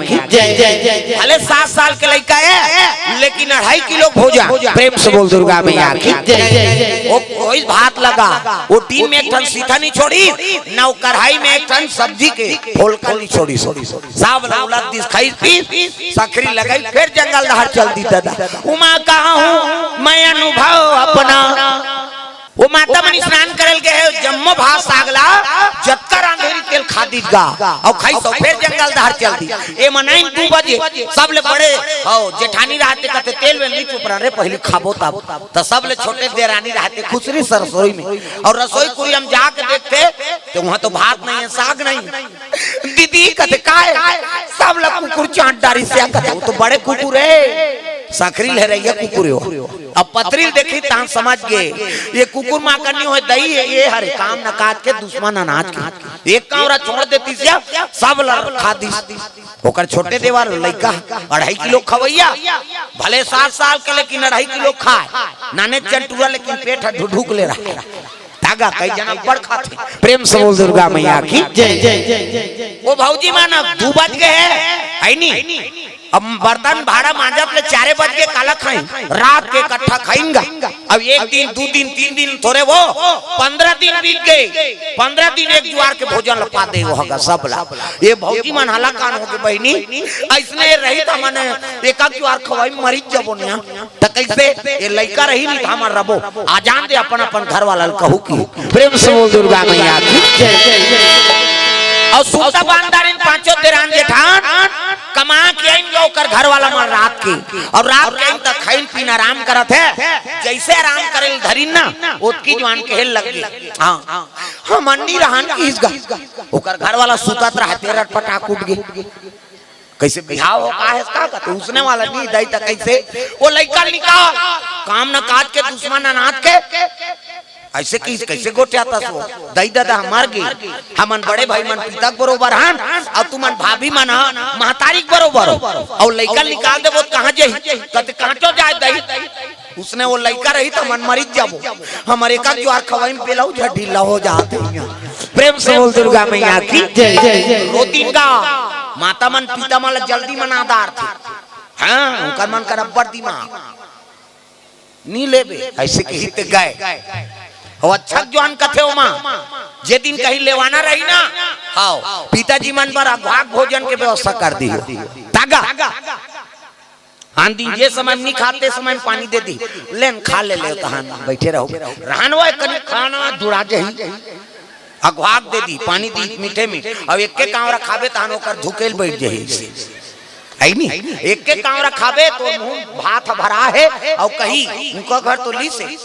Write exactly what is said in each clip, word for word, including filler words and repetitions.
की जय। भले सात साल के लइका हे, लेकिन अढ़ाई किलो भोजन। प्रेम से बोल दुर्गा मैया की जय। वो कोई भात लगा, वो दिन में एक ठन सीठा नहीं छोड़ी, ना वो कढ़ाई में एक ठन सब्जी के फोलका नहीं छोड़ी। सब लौलत दिस खाई पी, सकरी लगाई, फिर जंगल डहर चल दी दादा। उमा कहाँ हूँ मैं अनुभव अपना। वो माता मन स्नान करल गए हे, जम्मो भात साग ला जतका रांधेरी तेल खा दीस गा, अउ खाई सो फिर जंगल डहर चल दी। ए मनाइन दू बजे, सबले बड़े हो जेठानी रहते कहते तेल में नहीं चुप रहा रे, पहली खाबो तब। तो सबले छोटे देरानी रहते खुसरी सरसोई में, अउ रसोई कुरिया में जाके देखते तो वहां तो भात नहीं है, साग नहीं। दीदी कहते काय? सब ला कुकुर चाट डारी से कहते, वो तो बड़े कुकुर हे, सकरी लहरैया कुकुर हे वो। अब पतरी ल देखी तहां समझ गे, ये कुकुर माकन्नी होय दई हे, ये हरे काम न काज के दुश्मन अनाज के। एक कांवरा छोड़ देतिस या सब ल खा दिस। ओकर छोटे देवर लइका अढ़ाई किलो खवैया, भले सात साल के लेकिन अढ़ाई किलो खाय, नाने चंटुरा लेकिन पेट ह ढुढुक ले रहा। तागा कई जना बड़ खाथे। प्रेम से बोल दुर्गा मैया की जय। वो भौजी मन अब दू बज गए हे, है नी? अब बर्तन भाड़ा मांजत ले चारे बज के काला खाई, रात के इकट्ठा खाइंगा। अब एक दिन, दू दिन, तीन दिन थोरे वो, पंद्रह दिन बीत गए। पंद्रह दिन एक जुआर के भोजन लपा दे वो हगा सब ला। ये भौजी मन हलाकान हो के बहिनी, अइसने रही त मने एक आध जुआर खवाई मरी जबो निया। त कइसे ये लइका रही नहीं त हमर रबो। आ जान दे अपन अपन घर वाला ल कहू की। प्रेम से बोल दुर्गा मैया की जय। अउ सुता बांधारिन पांचों देरान जेठान कमा के आइन गा ओकर घर वाला मन रात के। अउ रात के आइन त खाइन पीन आराम करत हे। जइसे आराम करे ल धरिन ना, ओतकी जुआन कहे लग गे, हाँ, हम अन्नी रहन किस गा। ओकर घर वाला सुतत रहते रटपटाक उठ गे। कइसे बिहाव हो का हे का कहते उसने वाला नहीं दई त कइसे वो लइका निकाल काम न काज के दुश्मन अनाथ के। अइसे कि कइसे गोठियाथस वो दई ददा मर गे। हमन बड़े भाई मन पिता के बरोबर हन अउ तुमन भाभी मन ह महतारी के बरोबर हो अउ लइका निकाल देबो त कहाँ जाही कहते कांटो जाय दई। उसने वो लइका रही त हमन मरिच जाबो। हमर एक आध जुआर खवाई में पेलाऊ झ ढीला हो जात हे। प्रेम से बोल दुर्गा मैया की जय। रोतिन का माता मन पिता मन ला जल्दी मना डारथे। हाँ, उनकर मन कर अब्बड़ दिमाग नी लेबे, अइसे कही ते गए। अउ अच्छा जुआन कथे ओमा, जे दिन कहीं लेवाना रही ना, हाव, पिताजी मन बर अघवाग भोजन के व्यवस्था कर दियो। तागा। आन दिन जे समय में नी खाते समय में पानी दे दी, लेन खा ले ले तहान बैठे रहो। रहन वो कनी खाना जुड़ा जाही। अघवाग दे दी, पानी दी मीठे में, अउ एक के कांवरा खाबे तहान ओकर धुकेल बैठ जाही। है नी? एक के कांवरा खाबे तो मुंह भात भरा हे, अउ कही उनका घर तो ली से।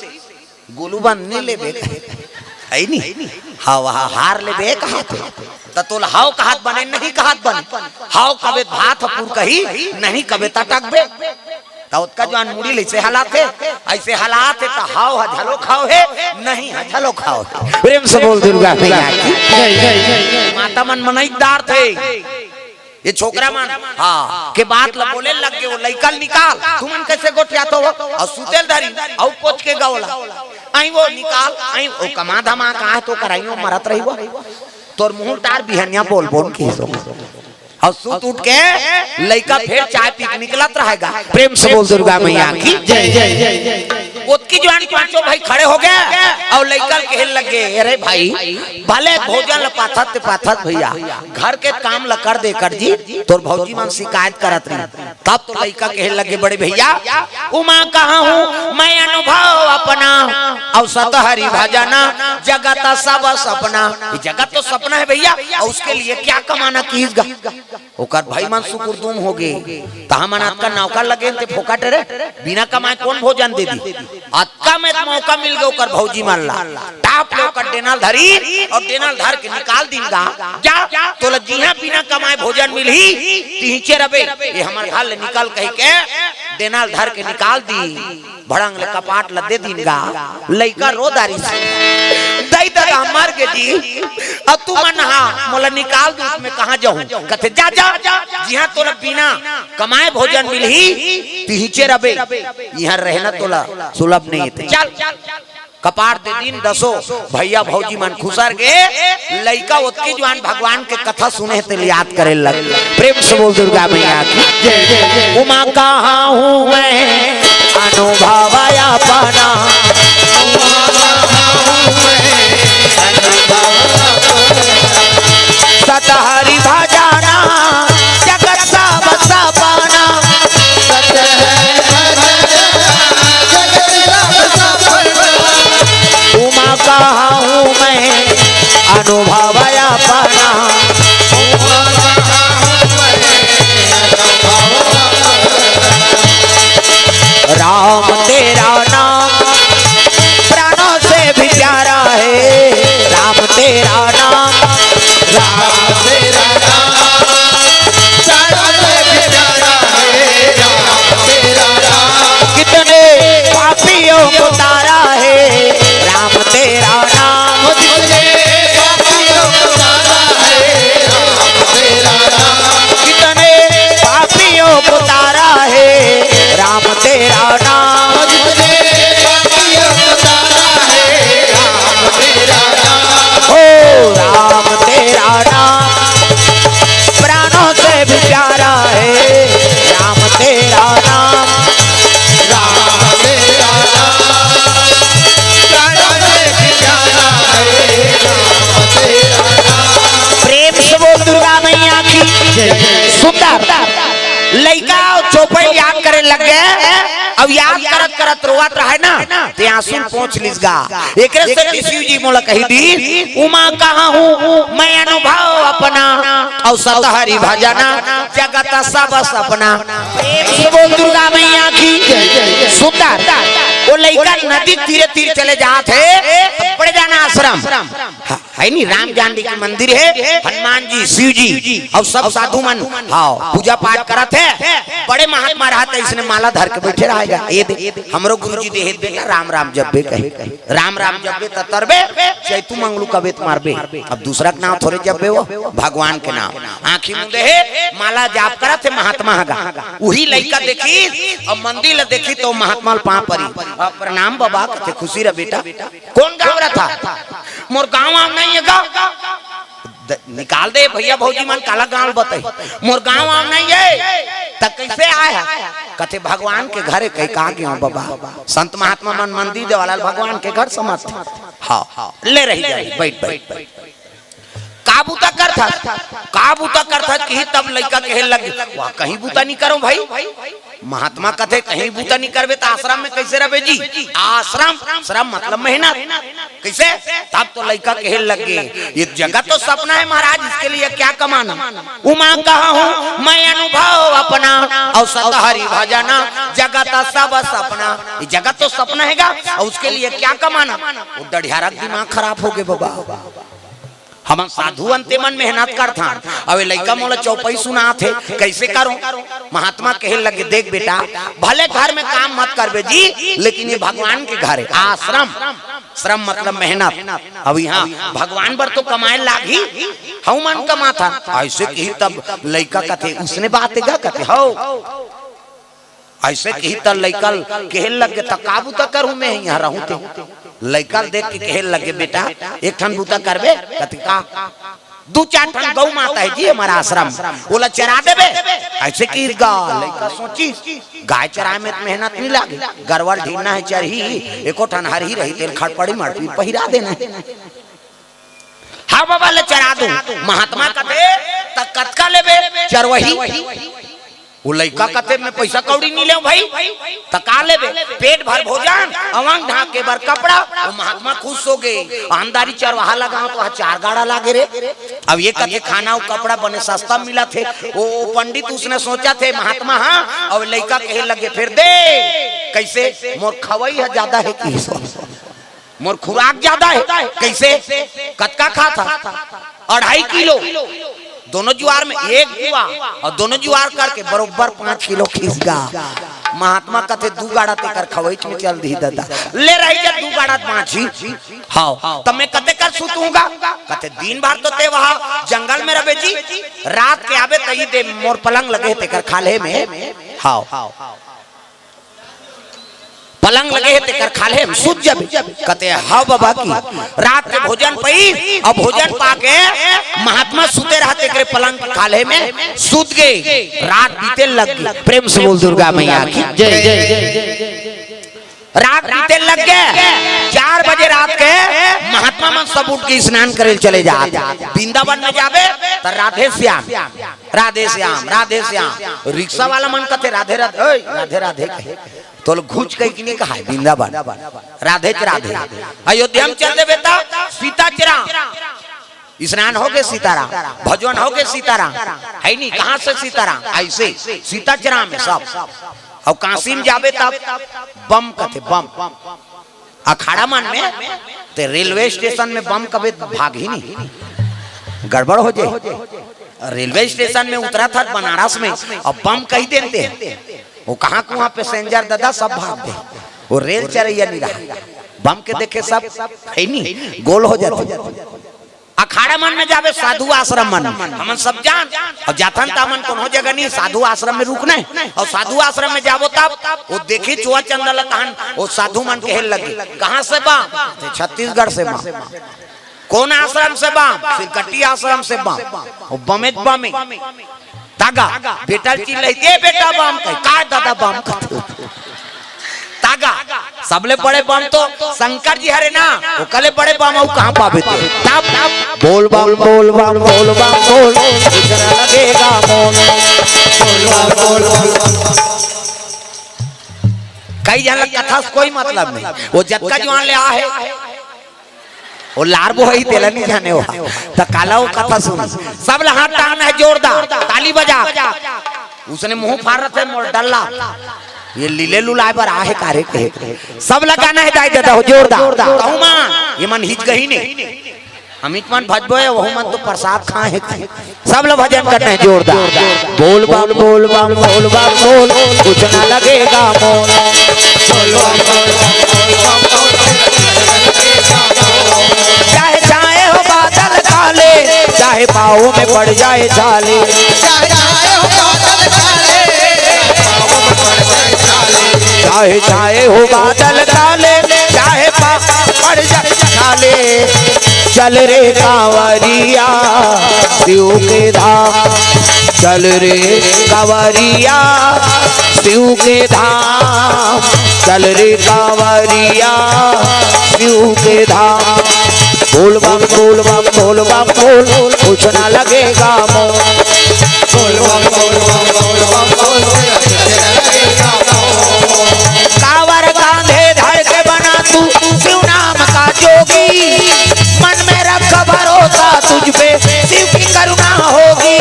गोलू बंद नहीं लेबे। है नी? हाव, हा-, हार लेबे कहत हे। त तोला हाव कहत बने, नहीं कहत बने। हाव कबे भात ह पुर कही, नहीं कबे त टकबे। त ओतका जुआन मुड़ी ले से हालात हे, अइसे हालात हे त हाव ह झलो खाव हे, नहीं ह झलो खाव हे। प्रेम से बोल दुर्गा मैया की। जय, जय, जय, जय। माता मन मनई डारथे। ये छोकरा मन, हाँ, के बात ल बोले लग गे, वो लइका ल निकाल, तुमन कइसे गोठियाथो हो? अउ सुतेल धरी, अउ पोच के गवला। आई वो निकाल, आई वो कमा धमा कहाँ तो कराइयो मरत रही वो। तोर मुंह टार बिहनिया बोल बोल के सो। अउ सुत उठ के लइका फेर चाय पी के निकलत रहेगा। प्रेम से बोल दुर्गा मैया की जय, जय, जय, जय। ओतकी जुआन पांचों भाई खड़े हो गए अउ लइका ल कहे लग गे, अरे भाई, भले भोजन ल पाथत ते पाथत भैया, घर के काम ल कर दे कर जी, तोर भौजी मन शिकायत करत रही। तब तो लइका कहे लगे, बड़े भैया, उमा कहाँ हूँ मैं अनुभव अपना, अउ सतहरि भजना जगत सब सपना। ये जगत तो सपना है भैया, अउ उसके लिए क्या कमाना कीस गा? ओकर भाई मन सुकुरदुम हो गे, त हमन अतका नौकर लगे ते फोकट रे, बिना कमाए कौन भोजन दे दी? अतका में त मौका मिल गे ओकर भौजी मन ला। टाप ले ओकर डेना ल धरी अउ डेना ल धर के निकाल दिन गा। जा, तोला जिहां बिना कमाए भोजन मिलही, तिहिंचे रबे। ये हमर घर ले निकल कहि के डेना ल धर के निकाल दी। भड़ंग ले कपाट ल दे दिन गा। लइका रो डारिस, दई ददा मर गे जी, अउ तुमन हा मोला निकाल दू, मैं कहाँ जाहूं? कथे जा, जा, जिहां तोला बिना कमाए भोजन मिलही, तिहिंचे रबे। इहां रहना तोला सुलभ नहीं हे। चल, कपार दे दिन दसो भैया भौजी मन खुसर गे। लइका ओतकी जुवान भगवान के कथा सुने हे तेला याद करे लग। प्रेम से बोल दुर्गा मैया की जय। उमा कहाँ हूँ मैं अनुभव अपना, सतहरि भजना जगत सब सपना। उमा कहाँ हूँ मैं अनुभव अपना। राम तेरा नाम प्राणों से भी प्यारा है, राम तेरा नाम, राम तेरा नाम प्राणों से भी प्यारा है, राम तेरा नाम। कितने पापियों को तारा है, राम तेरा नाम। कितने पापियों को तारा है, राम तेरा नाम। ओ राम तेरा नाम प्राणों से भी प्यारा है, राम तेरा नाम। राम तेरा नाम प्राणों से भी प्यारा है, राम तेरा नाम। प्रेम से बोल दुर्गा मैया की जय। सुंदर लइका चौपाई याद करे लग गे। अब याद करत करत रोवत रहे ना, ते आंसू पोंछ लिस गा। एकरे सेती शिव जी मोला कहि दिस, उमा कहाँ हूँ मैं अनुभव अपना, अउ सतहरि भजना जगत सब सपना। प्रेम से बोल दुर्गा मैया की। सुंदर, वो लइका नदी तीरे तीर चले जात हे, त बड़े जाना आश्रम। हाँ, हे नी, राम जानकी के मंदिर हे, हनुमान जी, शिव जी अउ सब साधु मन, हाँ, पूजा पाठ करत हे। बड़े महात्मा रहत हे, इसने माला धर के बैठे रहेगा। ये दे, हमरो गुरुजी दे हे बेटा, राम राम जपबे कहे। राम राम जपबे त तरबे, चैतू मंगलू कबे त मरबे। अब दूसरा के नाम थोरे जपबे वो, भगवान के नाम। आँखी मुंदे हे, माला जाप करत हे महात्मा हगा। उही लइका देखिस, अब मंदिर ल देखिस त महात्मा ल पाँव परी। अब प्रणाम बाबा, कथे खुशी रह बेटा। कोन गाँव रहिथस? मोर गाँव वाँव नइ हे गा। द-, निकाल दे भैया भौजी मन, काला गाँव बताही। मोर गाँव वाँव नइ हे, त कइसे आय हस? कथे भगवान के घरे कहि का गेंव बाबा। संत महात्मा मन मंदिर देवाला ल भगवान के घर समझथे। हाँ, ले रही जाही, बइठ, बइठ, बइठ। का बूता करथस? का बूता करथस किही तब लइका कहे लग, वाह, कहीं बूता नइ करँव भई। महात्मा कथे, कहीं बूता नइ करबे त आश्रम में कइसे रहबे जी? आश्रम, श्रम मतलब मेहनत। कइसे? तब तो लइका कहे लग गे, ये जगत तो सपना है महाराज, इसके लिए क्या कमाना? उमा कहाँ हूँ मैं अनुभव अपना, अउ सतहरि भजना जगत सब सपना। ये जगत तो सपना हे गा, अउ उसके लिए क्या कमाना? वो डढ़ियारा के दिमाग खराब हो गे बाबा। हमन साधु अन ते मन मेहनत करथन, अउ ये लइका मोला चौपाई सुनात हे, कइसे करँव? महात्मा कहे लगे, देख बेटा, भले घर में काम मत करबे जी, लेकिन ये भगवान के घर हे, आश्रम, श्रम मतलब मेहनत। अब इहाँ भगवान बर तो कमाए लागही, हमन कमाथन। अइसे किही तब लइका कथे, उसने बात हे गा? कथे, हव। अइसे किही त लइका ल कहे लगे, त का बूता करहूँ मैं इहाँ रहूँ ते? लइका ल देख के कहे लगे, बेटा, एक ठन बूता करबे? कथे, का? दू चार ठन गऊ माता हे जी हमर आश्रम, ओला चरा देबे। अइसे किहिस गा, लइका सोचिस, गाय चराए में त मेहनत नइ लागे, गरवा ल ढीलना हे, चरही, एको ठन हरही रही, तेल खड़पड़ी मड़पी पहिरा देना हे। हाँ बाबा, ले चरा दूँ। महात्मा कथे, त कतका लेबे चरवही? वो लइका कथे, मैं पइसा कौड़ी नइ लेंव भई। त का लेबे? पेट भर भोजन, अउ अंग ढाँके बर कपड़ा। वो महात्मा खुश हो गे। आमदारी चरवाहा लगावँव त वहाँ चार गाड़ा लागे रे। अब ये कथे, खाना अउ कपड़ा बने सस्ता मिलत हे। वो पंडित उसने सोचथे, महात्मा, हाँ। अउ लइका कहे लगे, फेर दे। कइसे? मोर खवई ह जादा हे किहिस। मोर खुराक जादा हे। कइसे? कतका खाथस? अढ़ाई किलो। दोनों जुवार में एक जुवार अउ दोनों जुवार करके बरोबर पाँच किलो खिस गा। महात्मा कथे, दू गाड़ा तेकर खवईच में चल दिही ददा। ले रही जा, दू गाड़ा बाँचही। हव, त मैं कते कर सुतहूँ गा? कथे, दिन भर तो ते वहाँ जंगल में रहबे जी, रात के आबे त ई दे मोर पलंग लगे हे तेकर खाल्हे में। हव। पलंग लगे हे तेकर खाल्हे में सुत जाबे। कथे, "हव बबा की।" रात के भोजन पइस, अउ भोजन पाके महात्मा सुते रहत तेकरे पलंग के खाल्हे में सुत गे। रात बीते लग गे। प्रेम से बोल दुर्गा मैया की। जय, जय, जय। रात बीते लग गे। चार बजे रात के महात्मा मन सब उठ के स्नान करे चले जात। वृंदावन में जाबे त राधे श्याम, राधे श्याम, राधे श्याम। रिक्शा वाला मन कथे, "राधे राधे, ओए, राधे राधे कहे।" तोला घुच कहे कि नहीं कहा हे वृंदावन? राधे च राधे। अयोध्या में चल देबे त सीता च राम। स्नान होगे सीताराम, भजन होगे सीताराम, हे नहीं? कहाँ से सीताराम? अइसे सीता च राम हे सब। अउ काशी में जाबे तब बम कथे, बम। अखाड़ा मन में ते रेलवे स्टेशन में बम कबे भागही नहीं, गड़बड़ हो जाय। रेलवे स्टेशन में उतरत हस बनारस में, अउ बम कहि देते हैं, वो कहाँ कुहाँ पैसेंजर दादा सब भाग दे। वो रेल चरइया नहीं रहा, बम के देखे सब, हे नहीं, गोल हो जाथे। अखाड़ा मन में जाबे, साधु आश्रम मन, हमन सब जान, अउ जाथन त हमन कोनो जगह नहीं, साधु आश्रम में रुकना हे। अउ साधु आश्रम में जाबो तब वो देखही चोहा चंदा ल तहन वो साधु मन कहे लगे, "कहाँ से बा?" "छत्तीसगढ़ से बा।" "कौन आश्रम से बा?" "सिरकट्टी आश्रम से बा।" वो बमे बमे। तागा, बेटा ल चिल्लाही, "ए बेटा बम कहे, का दादा बम कथे?" तागा, सबले बड़े बम तो शंकर जी हरे ना, ओकर ले बड़े बम अउ कहाँ पाबे ते? तब, तब, बोल बम, बोल बम, बोल बम, बोल, कुछ ना लगेगा मोल। बोल बम, बोल बम, बोल बम। कई झन ल कथा से कोई मतलब नहीं, वो जतका जुवान ले आ हे, वो लार बोहई तेला नहीं जाने हो, त काला वो कथा सुन। सब ला हाथ टांगना हे जोरदार, ताली बजा। उसने मुंह फार रथे मोर डल्ला, ये लीले लुलाय बर आ हे कारे कहे। सब ला गाना हे दाई ददा हो जोरदार। कहूँ मा, ये मन हिच गही नहीं। अमित मन भजबो हे, वहू मन तो प्रसाद खाए हे। सब ला भजन करना हे जोरदार। बोल बम, बोल बम, बोल बम, बोल, कुछ ना लगेगा मोल। बोल बम, बोल बम, बोल बम, बोल, कुछ ना लगेगा मोल। चाहे छाए हो बादल काले, चाहे पाँव में पड़ जाए छाले। चाहे छाए हो बादल काले, पाँव में पड़ जाए छाले। चाहे छाए हो बादल काले, चाहे पाँव पड़ जाए छाले। चल रे कांवरिया शिव के धाम, चल रे कांवरिया शिव के धाम, चल रे कांवरिया शिव के धाम। बोल बम, बोल बम, बोल बम, बोल, कुछ ना लगेगा मोल। बोल बम, बोल बम, बोल बम, बोल, कुछ ना लगेगा मोल। कांवर कांधे धर के बना तू शिव नाम का जोगी, मन में रख भरोसा तुझ पे, शिव की करुणा होगी।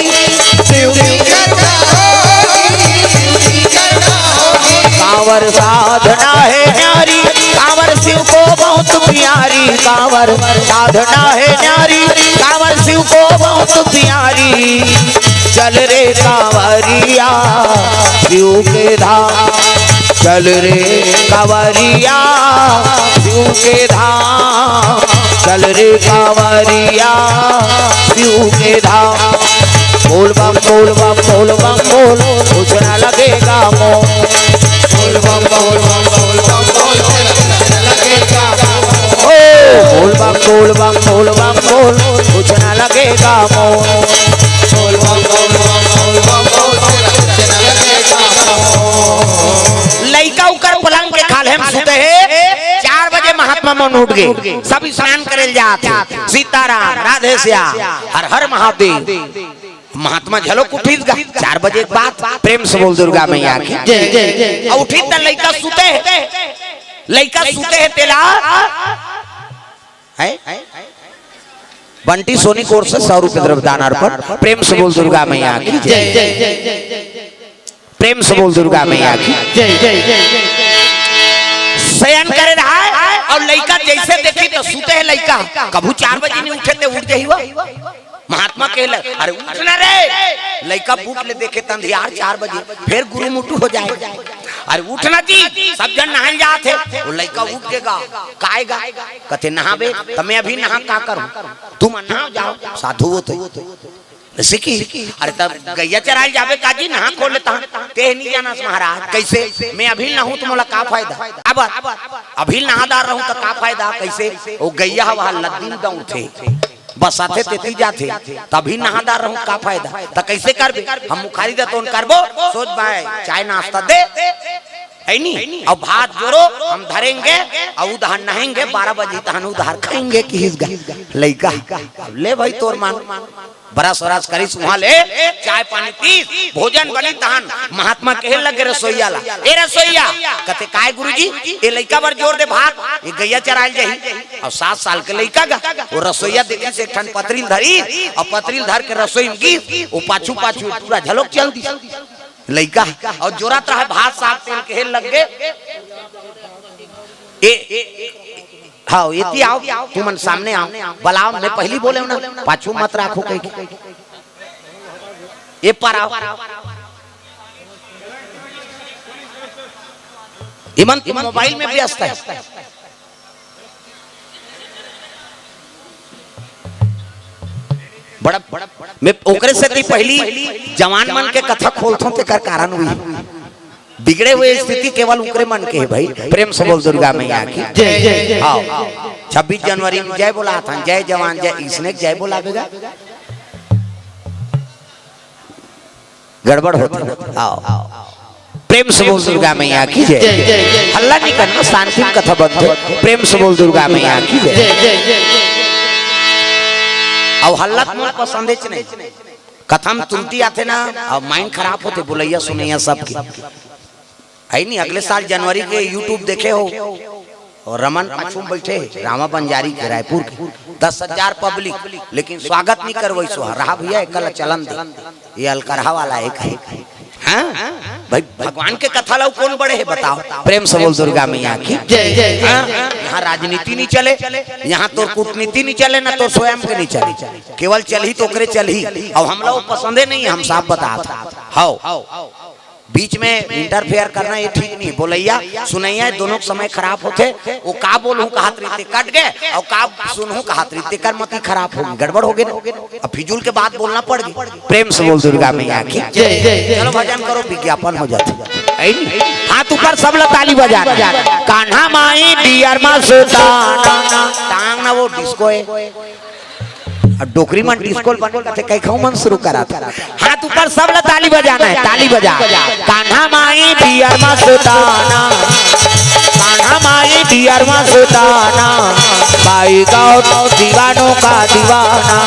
शिव की करुणा होगी, शिव की करुणा होगी। कांवर साधना है न्यारी, कांवर शिव को बहुत प्यारी। कांवर साधना है न्यारी, कांवर शिव को बहुत प्यारी। चल रे कांवरिया शिव के धाम, चल रे कांवरिया शिव के धाम, चल रे कांवरिया शिव के धाम। बोल बम, बोल बम, बोल बम, बोल, कुछ ना लगेगा मोल। बोल बम, बोल बम, बोल बम, बोल, कुछ ना लगेगा मोल। ओ, बोल बम, बोल बम, बोल बम, बोल, कुछ ना लगेगा मोल। बोल बम, बोल बम, बोल बम, बोल, कुछ ना लगेगा मोल। लइका उकर पलंग के खाल्हे में सुते हे। चार बजे महात्मा मन उठ गे, सब स्नान करे ल जात हे। सीताराम, राधे श्याम, हर हर महादेव। महात्मा झलोक उठिस गा, चार बजे के बाद। प्रेम से बोल दुर्गा मैया की। जय, जय, जय, जय। अउ उठिस त लइका सुते हे, लइका सुते हे तेला, हैं? बंटी सोनी कोर से सौ रुपये द्रव्य दान अर्पण। प्रेम से बोल दुर्गा मैया की। जय, जय, जय, जय, जय। प्रेम से बोल दुर्गा मैया की। जय, जय, जय, जय। शयन करे रहा हे अउ लइका जइसे देखिस त सुते हे लइका, कभू चार बजे नहीं उठे ते उठ जाही वो। महात्मा कहे ल, "अरे उठ ना रे।" लइका बूट ले देखे त अंधियार चार बजे, फेर गुरु मुटु हो जाय। "अरे उठ ना जी, सब झन नहाय ल जात हे।" वो लइका उठ गे गा, "काय गा?" कथे, "नहाबे?" "त मैं अभी नहा का करूं? तुम नहाव जाव, साधु हो तो।" जइसे कि, अरे, तब गइया चराय ल जाबे काजी, नहा खोर ले तहन। तें नइ जानस महाराज, कइसे? मैं अभी नहाहूं त मोला का फायदा? अब अभी नहादार रहूं त का फायदा? कइसे? ओ गइया हवा लद्दी दउड़थे, बस आथे तेती जाथे, त अभी नहादार रहूं का फायदा? त कइसे करबे? हम मुखारी दतोन करबो, सोच बाय, चाय नाश्ता दे, हइ नी? अउ भात जोरो, हम धरेंगे, अउ उधार नहाएंगे, बारह बजे तहन उधार खाएंगे, किहिस गा लइका। अब ले भई तोर मन, brush व्रश करिस, उहां ले चाय पानी पीस, भोजन बनिस तहन महात्मा कहे लगे रसोइया ला, "ए रसोइया।" कथे, "काय गुरुजी?" "ए लइका बर जोर दे भात, ए गइया चराय ल जाही।" अउ सात साल के लइका गा, ओ रसोइया देखिस एक ठन पतरी ल धरिस, अउ पतरी ल धर के रसोई म गिस, ओ पाछू पाछू पूरा झलोक चल दिस लइका, अउ जोरत रहय भात साग तेल कहे लगे, ए, ए, हाव, एती आव, तुमन सामने आव, बलाव, मैं पहिली बोलेंव ना, पाछू मत राखव कहिके। ए पार आव। इमन तो मोबाइल में व्यस्त हे। बड़ा, बड़ा, मैं ओकरे सेती पहिली जवान मन के कथा खोलथों, तेकर कारण उही। बिगड़े हुए स्थिति केवल उनकरे मन के हे भाई। प्रेम से बोल दुर्गा मैया की। जय, जय, जय। हाव। छब्बीस जनवरी में जय बोलाथन, जय जवान, जय इसने जय बोलाबे गा। गड़बड़ होथे। हाव। प्रेम से बोल दुर्गा मैया की जय। जय, जय, जय। हल्ला नइ करना, शांति में कथा बनथे। प्रेम से बोल दुर्गा मैया की जय। जय, जय, जय। अउ हल्ला त मोर पसंदेच नइ। कथा म तुरती आथे ना, अउ mind खराब होथे, बोलइया सुनइया सबके। हइ नी, अगले साल जनवरी के YouTube देखे हो, अउ रमन पाछू म बइठे हे, रामा बंजारी के, रायपुर के, दस हजार public, लेकिन स्वागत नइ करवइस हे। रहा भइया, एकर ला चलन दे, ए अलकरहा वाला एक हे। हाँ? भाई, भगवान के कथा ला कोन बड़े हे, बताव? प्रेम से बोल दुर्गा मैया की। जय, जय, जय। हाँ? इहां राजनीति नइ चले, इहां तोर कूटनीति नइ चले, ना तोर स्वयं के नइ चले, केवल चलही त ओकरे चलही। अउ हमला ओ पसंदे नइ हे, हम साफ बतात हन। हाव। बीच में interfere करना ये ठीक नइ हे। बोलइया सुनइया दोनों के समय खराब होथे। ओ का बोलहूं कहत रहिथे कट गे, अउ का सुनहूं कहत रहिथे तेकर मति खराब होगे, गड़बड़ होगे ना। अब फिजूल के बात बोलना पड़ गे। प्रेम से बोल दुर्गा मैया की। जय, जय, जय। चलो भजन करो, विज्ञापन हो जाथे। हाथ ऊपर सब ला ताली बजाना। कान्हा my dear मस्ताना। टांग ना वो disco हे। अब डोकरी मन disco ल बंद करथे, कई खाऊ मन शुरू करा था। हाथ ऊपर सब ला ताली बजाना हे, ताली बजा। Kanha my dear Mastana, Kanha my dear मस्ताना, भाई गौर दीवानों का दीवाना।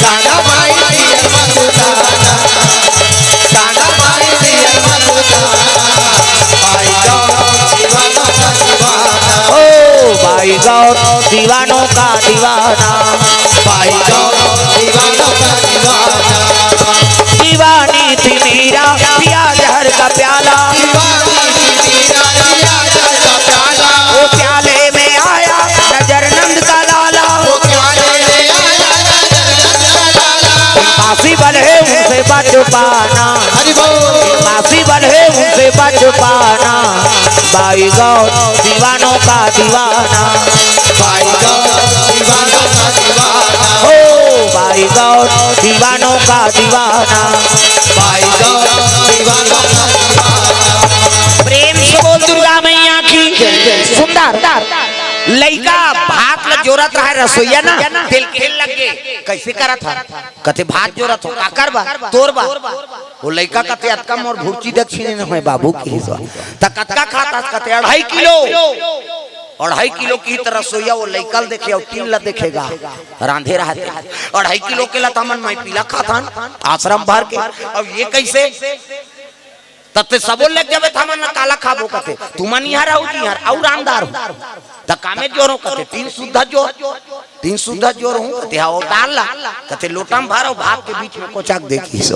Kanha my dear Mastana, Kanha my dear मस्ताना, भाई गौर दीवानों का दीवाना। ओ भाई गौर दीवानों का दीवाना। भाई गौर दीवानों का दीवाना। दीवानी थी मीरा, पिया जहर का प्याला। दीवानी थी मीरा, पिया जहर का प्याला। वो प्याले में आया नजर नंद का लाला। वो प्याले में आया नजर नंद का लाला। पासी बल है उनसे बच पाना। हरि बोल। पासी बल है उनसे बच पाना। भाई गौर दीवानों का दीवाना। भाई गौर दीवानों का दीवाना। ओ भाई गौर दीवानों का दीवाना। भाई गौर दीवानों का दीवाना। प्रेम से बोल दुर्गा मैया की। सुंदर। लइका भात ल जोरत रहा रसोइया ना, तेल के लग गे। कइसे करत हस? कथे, "भात जोरत हों, काकर बर?" "तोर बर।" ओ लइका कथे, "अतका मोर भुर्ची दक्षिणे नइ होय बाबू," किहिस। "त कतका खाथस?" कथे, "अढ़ाई किलो।" अढ़ाई किलो किही त रसोइया ओ लइका ल देखे अउ टीम ल देखे गा, रांधे रहत हे। "अढ़ाई किलो के ल त हमन माई पीला खाथन, आश्रम भर के, अउ ये कइसे?" त तें सबो लेग जाबे त हमन काला खाबो कथे, तुमन इहां रहू जी इहां अउ रांधदार हो। त कामे जोर हों कथे, तीन सुद्धा जोर, तीन सुद्धा जोर हों कथे, हाव डाल ला कथे, लोटा म भर अउ भात के बीच में कोचक दे किहिस।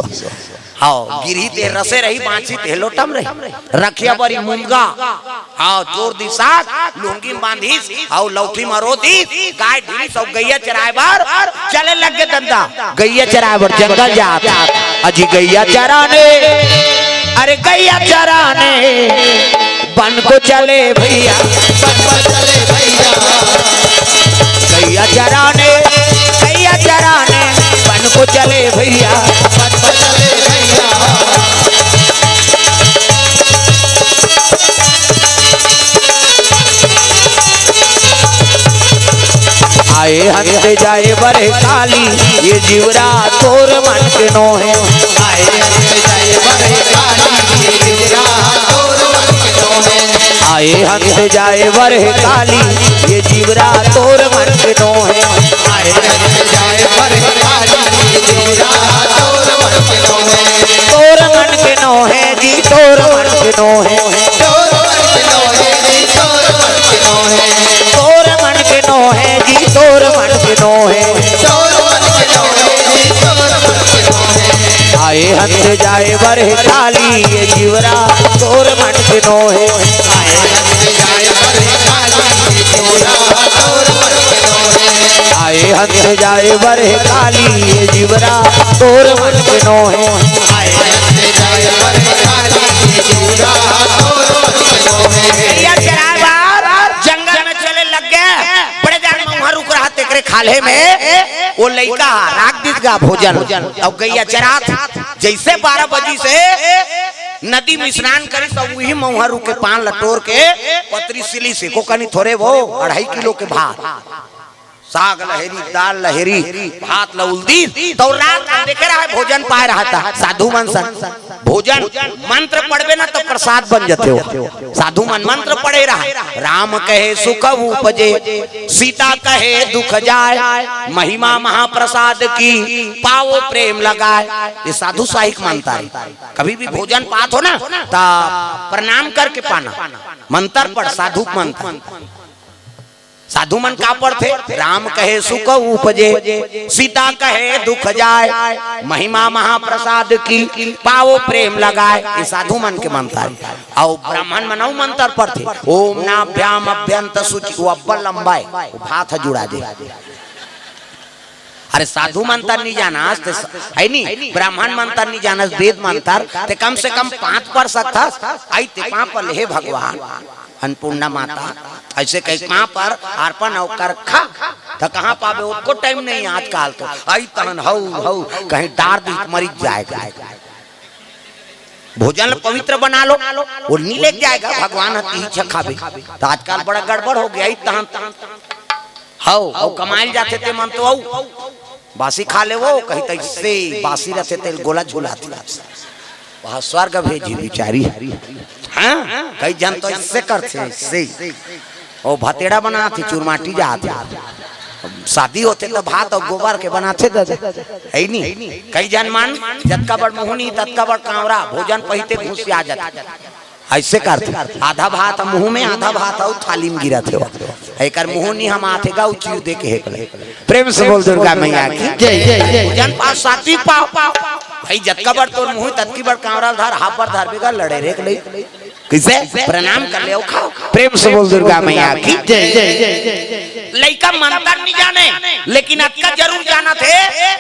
हाव, गिरही ते रसे रही, बांचही ते लोटा म रही। रखिया बरी मुनगा, हाव, जोर दिस आग, लुंगी म बांधिस, हाव, लौठी म रो दिस, गाय ढिलिस अउ गइया चराय बर चले लग गे दंदा। गइया चराय बर जंगल जात। अजी गइया चराने, अरे गइया चराने वन को चले भइया, वन को चले भइया। गइया चराने, गइया चराने वन को चले भैया, बन को चले भैया। आए हंस जाए बर काली, ये जीवरा तोर मन के नोहे। आए हंस जाए बर काली, ये जीवरा तोर मन के नोहे। आए हंस जाए बर काली, ये जीवरा तोर मन के नोहे। आए हंस जाए बर काली, ये जीवरा तोर मन के नोहे। तोर मन के नोहे जी, तोर मन के नोहे। तोर मन के नोहे जी, तोर मन के नोहे। तोर मन के नोहे जी, तोर मन के नोहे। तोर मन के नोहे जी, तोर मन के नोहे। आए हंस जाए बर काली, ये जीवरा तोर मन के नोहे। आए हंस जाए बर काली, ये जीवरा तोर मन के नोहे। आए हंस जाए बर काली, ये जीवरा तोर मन के नोहे। आए हंस जाए बर काली, ये जीवरा तोर मन के नोहे। गैया चराए बर जंगल में चले लग गे। बड़े जान मउहा रुख रहा, तेकरे खाल्हे में वो लइका राख दिस गा भोजन। अउ गैया चरात जइसे बारह बजिस हे, नदी में स्नान करिस, अउ उही मउहा रुख के पान ल टोर के पतरी सिलिस हे, एको कनी थोरे वो, अढ़ाई किलो के भात, साग लहेरी, दाल लहेरी, भात ल उल दिस। त रात के देखे रहा, भोजन पाए रहा था। साधु मन सन भोजन मंत्र पढ़बे ना त प्रसाद बन जथे हो। साधु मन मंत्र पढ़े रहा, राम कहे सुख उपजे, सीता कहे दुख जाए, महिमा महाप्रसाद की, पावो प्रेम लगाए। ये साधु साहिक मानता है। कभी भी भोजन पात हो ना, त प्रणाम करके पाना। मंत्र पढ़, साधु मंत्र। साधु मन का पढ़थे? राम कहे सुख उपजे, सीता कहे दुख जाए, महिमा महाप्रसाद की, पावो प्रेम लगाए। ये साधु मन के मंत्र हे। अउ ब्राह्मण मन अउ मंत्र पढ़थे, ओम नाभ्याम अभ्यंत शुचि, वो अब्बड़ लंबा हे, वो भात ह जुड़ा दे। अरे साधु मंत्र नहीं जानस ते स-, है नी? ब्राह्मण मंत्र नहीं जानस, वेद मंत्र, ते कम से कम पांच पढ़ सकथस। आई ते पांच पढ़ ले, हे भगवान, अन्नपूर्णा माता, ऐसे कही पांच पढ़, अर्पण अउ कर खा। त कहाँ पाबे, ओतको टाइम नहीं आजकल तो। आई तहन हऊ, हऊ, कहीं डार दी त मरी जाए, जाए। भोजन ल पवित्र बना लो, वो नी लेके जाएगा, भगवान ह तिही छ खाबे। त आजकल बड़ा गड़बड़ हो गया, आई तहन, तहन। हव, अउ कमाइल जाथे ते मन तो अउ बासी खा ले वो, कही तइसे बासी रथे ते गोला झुलाथे। वहाँ स्वर्ग भेजी बिचारी। हाँ, कई झन तो इससे करथे, इससे। ओ भतेड़ा बनाथे, चुरमाटी जाथे। शादी होथे त भात अउ गोबर के बनाथे दादा। है नी? कई झन मन जतका बड़ मुहनी, ततका बड़ कांवरा, भोजन पहिते घुसिया जाथे। ऐसे करथे, आधा भात मुंह में, आधा भात अउ थाली में गिरत हे। एकर मुंह निहमाथे गा, उ चिउ दे के हेक ले। प्रेम से बोल दुर्गा मैया की जय, जय, जय। भोजन पाव, सात्विक पाव। भाई, जतका बड़ तोर मुंह, ततकी बड़ कांवरा धर, हाफ बड़ धर बेगा, लड़े रेक ले। कइसे? प्रणाम कर ले अउ खाव। प्रेम से बोल दुर्गा मैया की जय, जय, जय, जय। लइका मंतर नहीं जाने, लेकिन अतका जरूर जानत हे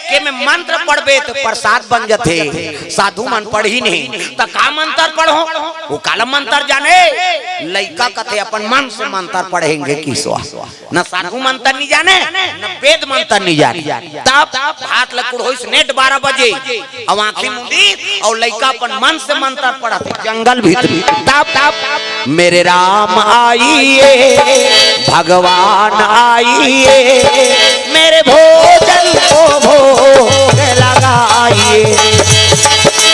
कि मैं मंत्र पढ़बे त प्रसाद बन जथे। साधु मन पढ़ही नहीं, त का मंत्र पढ़ो? वो काला मंत्र जाने। लइका कथे अपन मन से मंत्र पढ़ेंगे किसवा। न साधु मंत्र नहीं जाने, न वेद मंत्र नहीं जाने। तब भात ल कुढ़ोइस नेट बारह बजे, अउ आंखी मुंदी, अउ लइका अपन मन से मंत्र पढ़त हे, जंगल भीतरी। तब, तब, मेरे राम आइए, भगवान आइए, मेरे भोजन को भोग लगाइए।